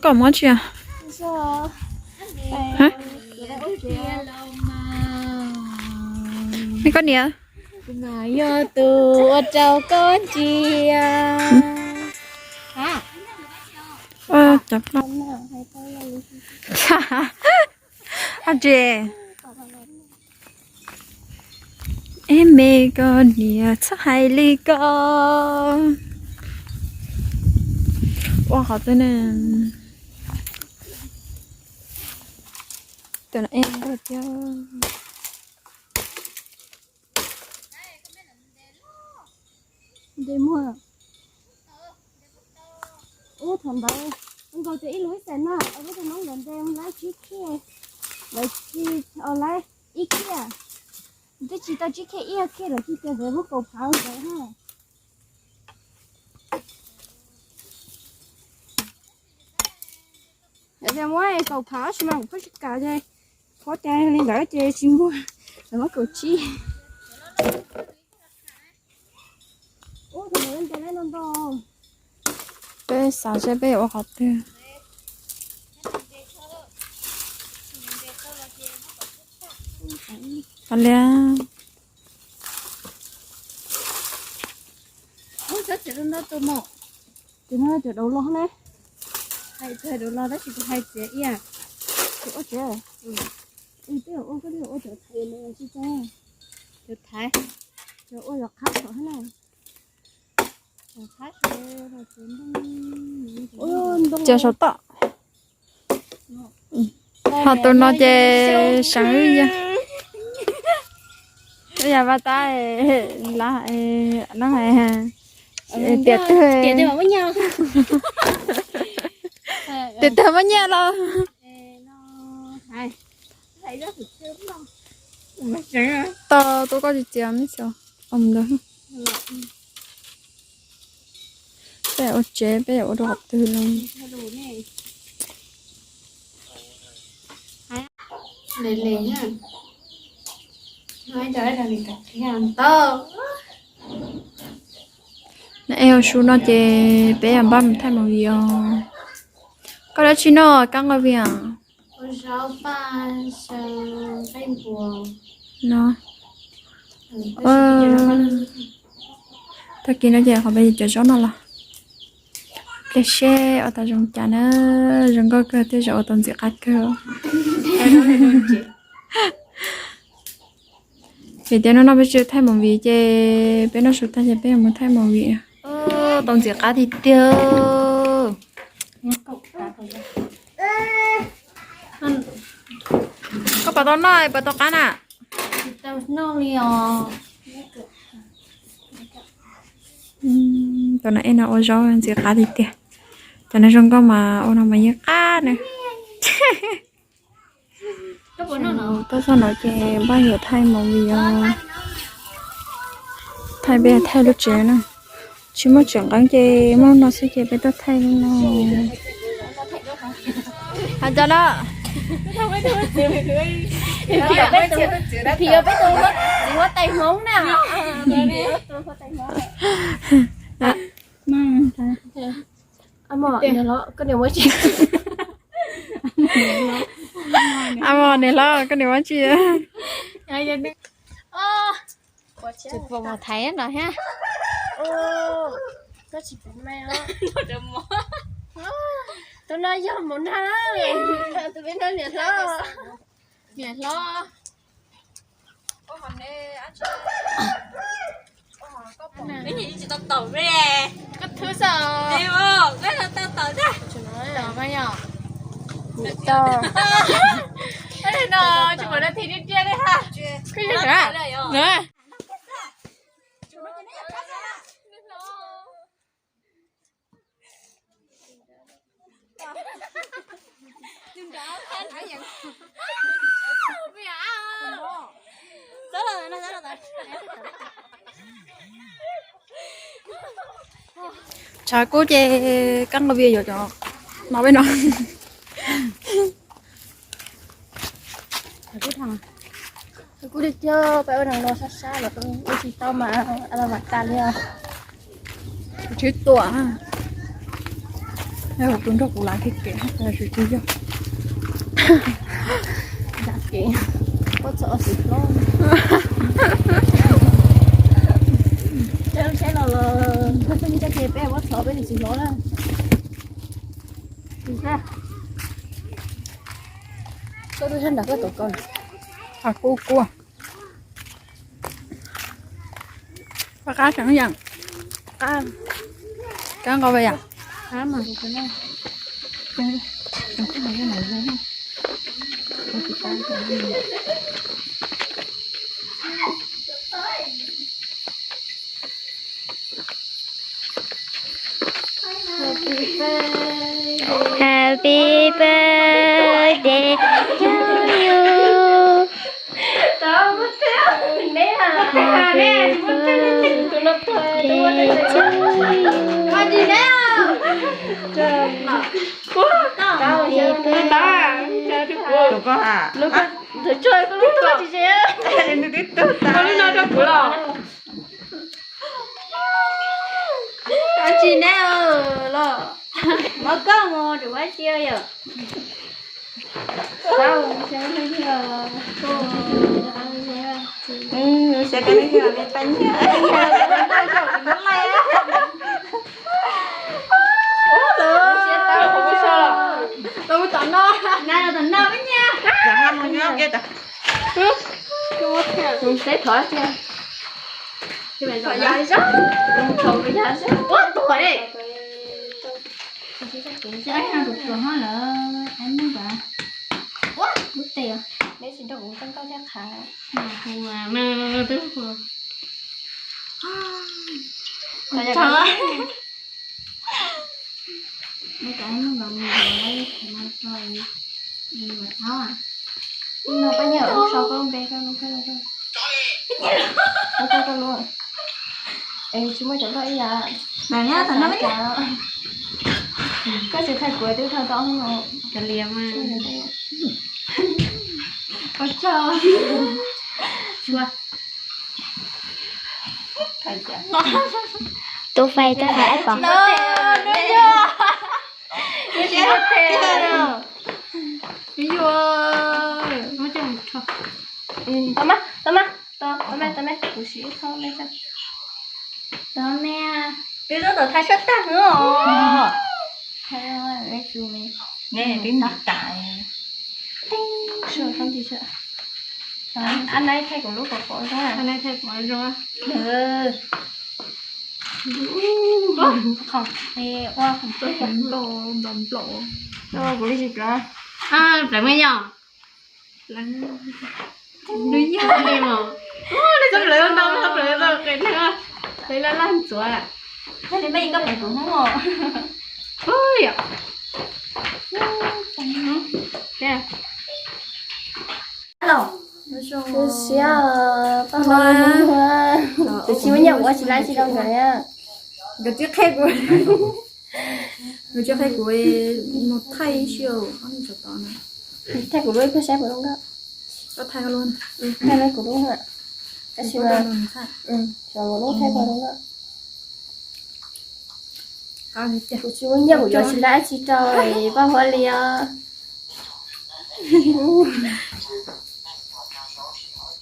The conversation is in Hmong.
Koj muab tsi? Me koj niam. Yog tus ua rau koj ntsia. Ab tsi. Es me koj niam txhob hais li ko. Ua qhov twg ne? Tus no es nkauj thiab. Nte muag. Ub, thaum ntawd nkaus tias ib lub ib xees no, lub tus noob ntawd nte lawv tsib khiaj, lawv tsis, lawv ib khiaj, twb tsis tau tsib khiaj, ib khiaj lawv tsis tias lawv muab kaum phav ntawd na. Yog tias muab kaum phav tab sis mas kuv pheej tsis kam ces, pov cas li ntawd ces tsis muag, lawv muab kaum tsib. Peb xav seb peb yuav ua qhov twg. Ua li. Ub, txhob txiav lub ntaub tuaj mog. Ces no cov daus los ne. Hais txog daus los tab sis kuv hais txiav ib yam. Cov ua tsev. Twb ua koj twb ua cov thaiv no tsis tau. Cov thaiv. Cov ua cov qhab saum hab na. Cov saum toj. Ho tus no ces seev wb yag. Wb yag vaj tab lab no hais tias twg, tias twg muaj nyiaj los. Tau tus koj tsis txiav me xyov. Ntawd. Peb ua tsev peb ua rau qhov twg los. Na es ua su no ces peb yog npaj mus thaij movie os. Koj dab tsi no kab nqaij vias no. Tag kis no ces qhov peb cov zaub no los. Pliag seb ua tau zoo cas na, zoo nkauj kawg thiab zaum ua tau ntxim qab kawg. Vim tias hnub no peb tsis thaij movie ces peb noj su tag ces peb yuav mus thaij movie. Tau ntxim qab tiag tiag. Koj puas tau noj puas tau qab na? Tus no ej no ua zaub ntxim qab tiag tiag. Cov no zoo nkauj mas ua no mas yeej qab na. Tab tom no ces npaj yuav thaij movie os. Thaij peb thaij lub tsev na. Tsis muaj tsev nqeeb ces muaj lub no xwb ces peb tuaj thaij lub no. Has cov no. Phim yog peb tus txiv huab tais Hmoob na. Amos, niam hlob, koj niam muab tsi? Amos, niam hlob, koj niam muab tsi? Tsis pom mus thaiv no thiab. Tus no yog mus nag, tus peb no niam hlob. Niam hlob. Koj thwb xwb. No tsis pom no thi tiag tiag li ha. Tshav kub ces kab nqaij vias yuav cov no peb no. Kuv li cia peb ua neeg no sab sab los ua tsis tau mas a la vam tas li os. Tswv Tuam. Tus nrog kuv lav kev kev, tus tsis yog. Kev, ua txog tsis hlob. Peb lub tsheb no los peb txog peb ua txog peb tsis hlob na. Koj lub sab nrad koj tuav koj. Qab qab seem yam. Qab nqaus yam. Happy birthday to you. Happy birthday to you. Happy birthday. Tus koj hais. Lub no rau kuv los. Ab tsi neb los, mov koj mus rau ua tsi yom. Xav koj me pab nyiaj. Tom no, tom no pab nyiaj. Tom no mus nyob ke tom. Teb thov tiag. Ua tuag li. Tus tuag ho lawm, es muab npam. Ua lub tes. Neb tsis nrog kuv txeeb nkauj thiab qhav. Hu twb hu. Neb cov muaj nkaus mus nkaus no tso, mus thab. No pab nyiaj ua sau koj lub npe rau, ua rau rau lub. Es tsis muaj cov loj ib yam. Koj tsis qhia kuv twb thawj tau no. Kav liam mas. Ua tsaug. Tub fais tub fais ib pom. Tau mas, tau mas, tau mas, tau mas, kuv siv ib thooj me. Tau me, twb rau tom thaj sab tag no. Thaij me, ne twb ntim tas. Ab, neb thaij kuv lub qhov qhov zoo. Ab, neb thaij kuv zoo. Qhov ua qhov nplaum nplaum. Kuv li tsis plaws. Plaws me nyom. Nws yog li mas. Txoj plaws ntau, txoj plaws ntau qis neeg. Peb laj laj ntxuav. Ua li me koj pem kuv hnub os. Ui yom. Siab, pab hlob, tus tsis muaj nyiaj kuv ua tsis laib tsis rau nkawd. Nkawd tsis qhia kuv, nkawd tsis qhia kuv mus thaij ib sij, thaij kuv lub ib pliag saib puas zoo nkauj. Thaij kuv lub na, tab sis mas kuv lub thaij puas zoo nkauj. Kuv tsis muaj nyiaj kuv yuav tsis laib tsis rau pab hlob li os.